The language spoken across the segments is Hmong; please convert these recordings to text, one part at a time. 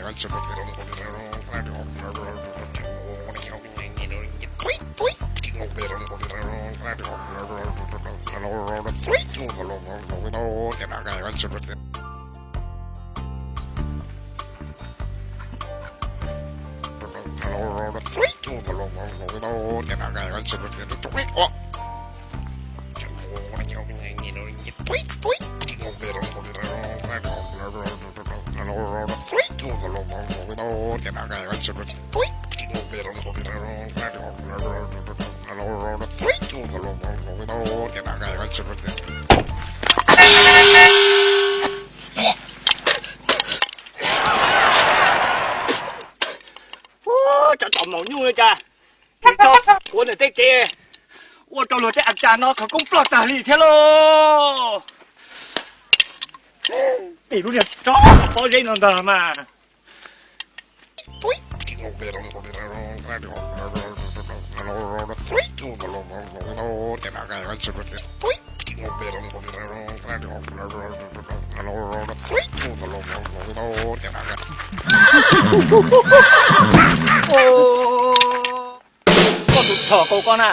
Ua, tsov tom maum nyuj li cas, tseem tso ua ntawm tej kev, ua rau luag tej a cas no khawv koob ploj tag li thiab lauj. Tim lub niag tsov pob zeb no ntag mas. Koj tus txhom kaus koj na,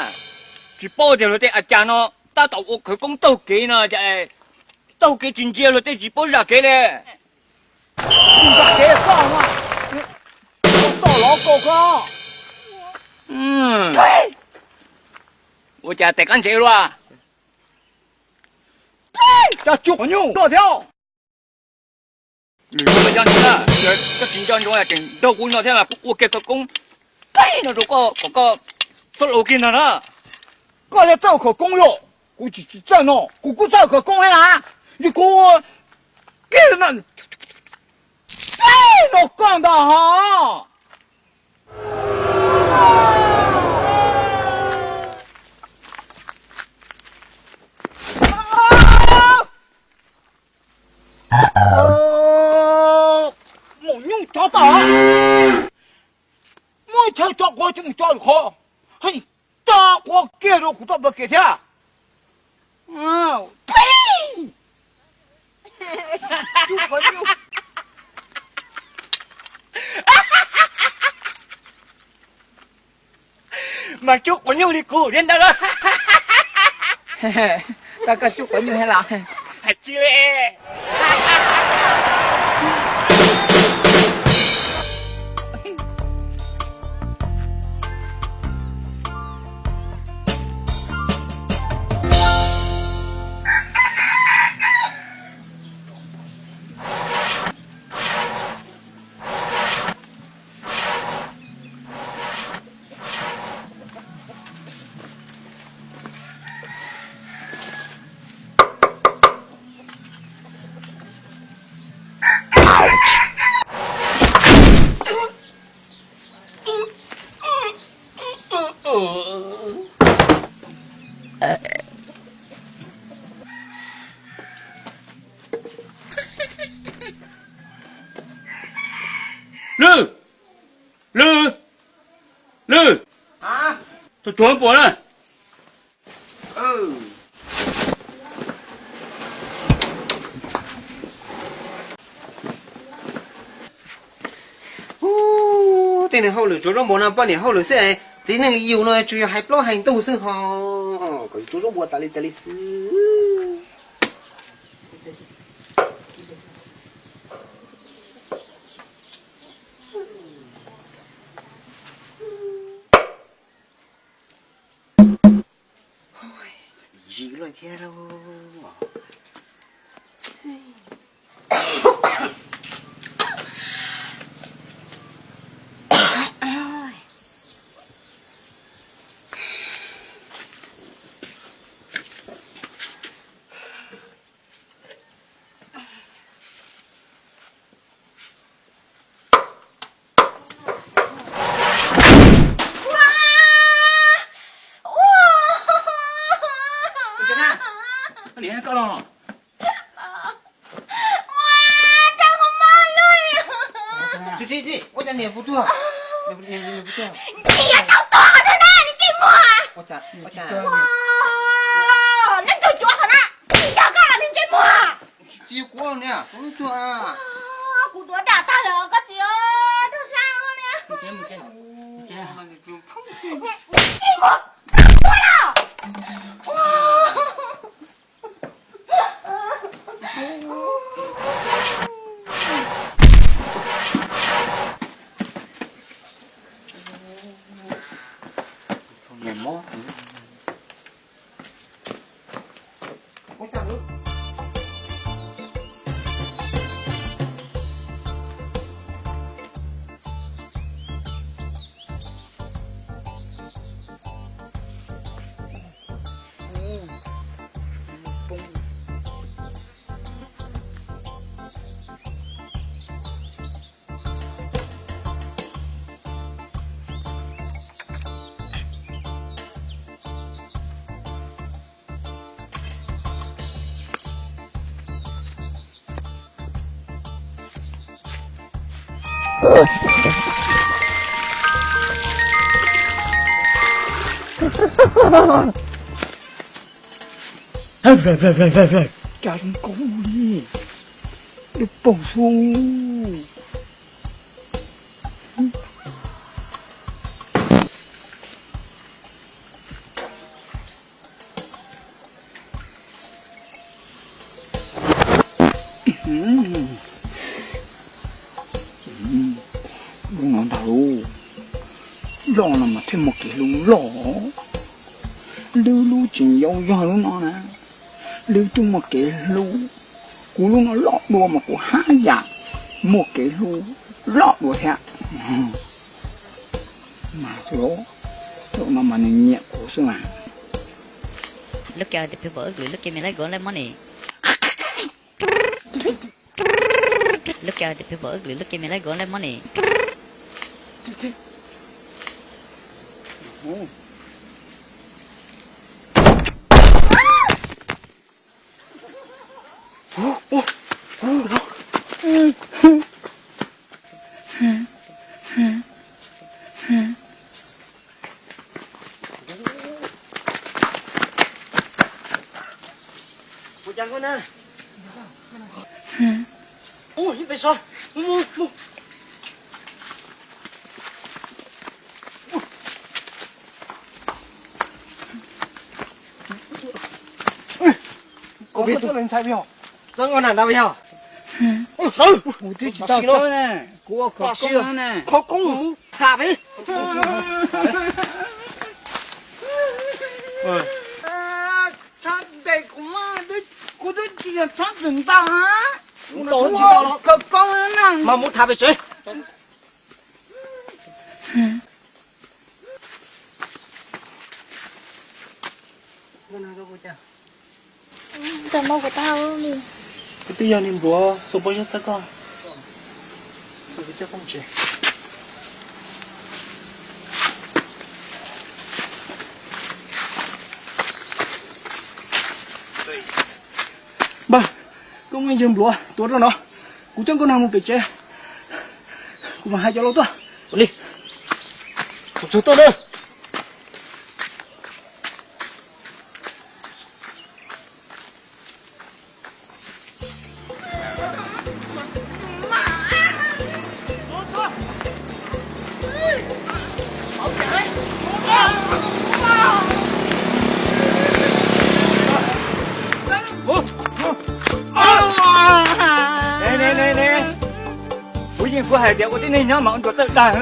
tsis paub tias luag tej a cas no tab tom ua khawv koob taug kev no ces taug kev tsis ntsia luag tej tsis paub zam kev li. Zam kev koj, koj txom lov kaus koj. Ua cas tes qab ntsev luaj? Cov tsuj qhov nyuj tuaj thiab. Lwm zaug mas yog ntawd na, koj tsis nco ntsoov tseem nrog kuv nyob thiab mas kuv ua kiag khawv koob no rau koj kom koj txhob laus kiag ntag na. Koj yog txawj khawv koob yom? Kuv tsis tsis txawj no, kuv kuj txawj khawv koob thiab na. Yog kuv kiag na, no koj ntag ho. Maum nyuj tsov tom, muab chaw tsov quav coj mus tso qhov, tso quav kiag rau kuv txoj plag kev thiab. Mas tsuj quav nyuj li kuv thiab ntag lauj. Koj, koj tsuj quav nyuj thiab los? Hais tsis li. Lwm! Lwm! Lwm! Tus tsuag puas na? Tej niag hauj lwm tsuav zaub npua no poj niam hauj lwm xwb, txiv neej li yus no tsuas yog hais plaub hais ntug xwb ho, kom tsuav zaub npua tas li tas li xwb. Zis luaj thiab lauj. Niam koj los. Tsis tsis tsis, ua cas niam kuv tuag? Niam kuv tuag. Tsis yog tau tuag thiab na, nws ntsej muag. Ua cas, ua cas? Leej twg cuav qhov na, tsis yog koj los nws ntsej muag. Tsis yog kuv niam, kuv tuag. Kuv duav dam tag lawm koj txiv. Cas zoo nkauj li, dub paug xwb. Lub no ntag lauj, loj no mas thiaj muaj kev hlub loj. Lwb lub tseem yau yog lub no na, lwb twb muaj kev hlub. Kuv lub no loj dua mas kuv haj yam muaj kev hlub loj dua thiab. Mas zaum no mas nws nyiam kuv xwb mas. Lub ke tias peb pom wb lwm lub ke me laib gov laib mob ni. Lub ke tias peb pom wb lwm lub ke me laib gov laib mob ni. Koj twb ntshai yog, txawb nkauj nag nrad yog. Sawv, kuv twb tsis tau txawb ne, kuv ua khawv koob ne. Khawv koob mus tham peb. Txhob ntes kuv, kuv twb tsis yog txhob txwm ntau na. Kuv ua khawv koob na. Mas mus tham pem tsev. Kuv twb yog niag npluav xuas pob zeb txhawb koj. Kuv coj koj mus tsev. Npawg, koj muaj ib yawg npluav tuav rau no, kuv coj nkauj nag mus pem tsev, kuv mam hais cov laus tuaj. Ua li, kuv tsuag tuaj na. Kuv yeej kuv hais tias ua tib neeg nyob mas ua nrog tawm dag,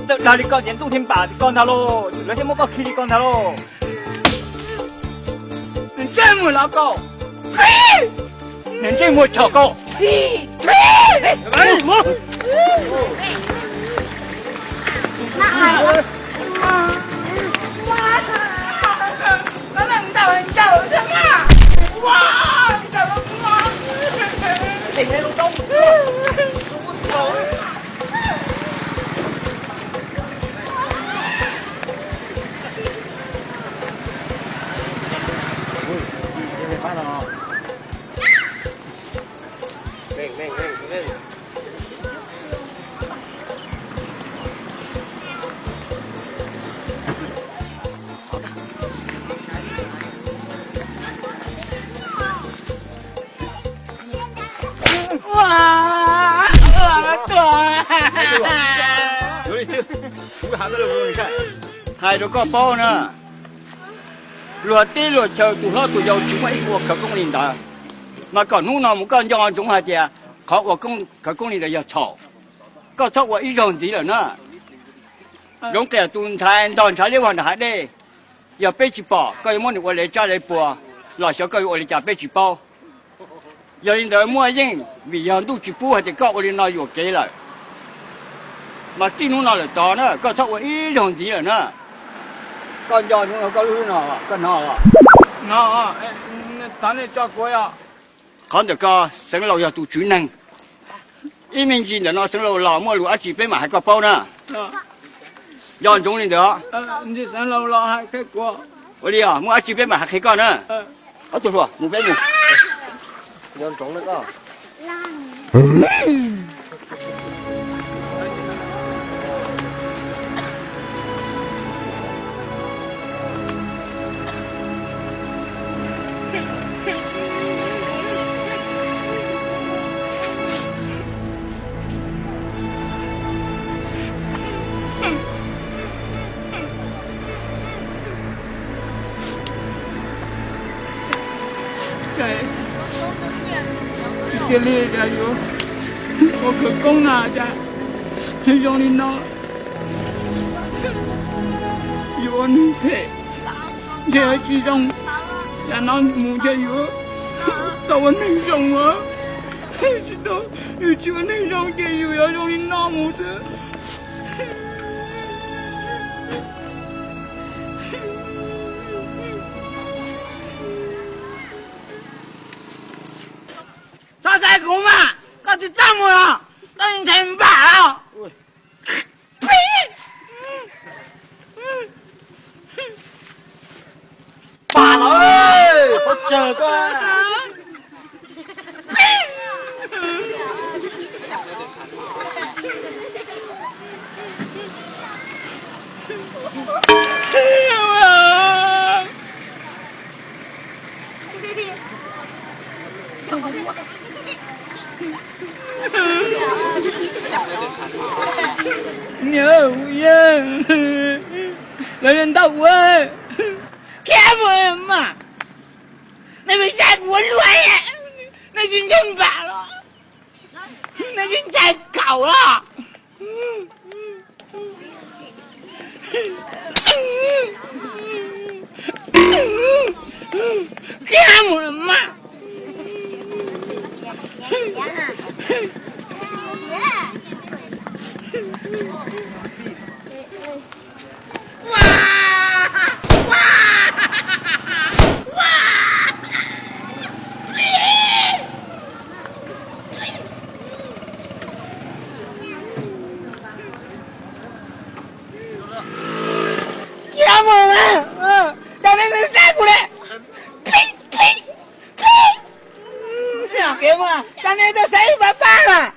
tawm dag li koj ces ntuj thiaj npam li koj ntag lauj, lawv thiaj muab koj khi li koj ntag lauj. Ntsej muag los koj, ntsej muag tshos koj. Hais rau koj paub na, luag teb luag chaw tus hlob tus yau tsis muaj ib tug ua khawv koob li ntawd, mas kom hnub no mus koj nco ntsoov hais tias qhov ua khawv koob li ntawd yog txhaum. Koj txhob ua ib zaug ntxiv lawm na. Zoov qias tus ntxhais ntog ntshav liab vog nram hav dej, yog peb tsis pom koj yuav muab nws ua li tsab li puas los xyov koj yuav ua li cas peb tsis paub. Yog li ntawd muaj yeej, vim yog ntuj tsis pub hais tias koj ua li no yuam kev lawm, mas txij hnub no lawm tod na koj txhob ua ib zaug ntxiv lawm na. Koj nco hnub no koj lub hnub no koj hnov. Qhov ntawm ko, Xeev Laus yog tus tswv neeg. Ib me ntsis ntawm no Xeev Laus los muaj lus dab tsi peb mam hais koj paub na. Nco ntsoov li ntawd. Ua li os, muaj dab tsi peb mam hais qhia koj na. Ob tug hluas, mus peb mus. Cia li cas yuav ua khawv koob na cas zoo li no. Yuav ua neeg phem, ntshe tsis zoo, yam no mus ntshe yuav tau ua neeg zoo as. Tsis tau, yus tsis ua neeg zoo ces yus yuav zoo li no mus xwb. Txhob saib kuv mas, koj tsis txaj muag los koj ntshai npam los. Pam los, pov tsawg koj. Niam, lawv yuav ntaus ua, khiav mus mas, nej pheej saib kuv ua luaj, nej tsis ntshai npam los, nej tsis ntshai kaum los. Khiav mus mas. Khiav mus mas, cas nej tsis saib kuv li. Khiav mus, cas nej tsis saib ib pab pab mas.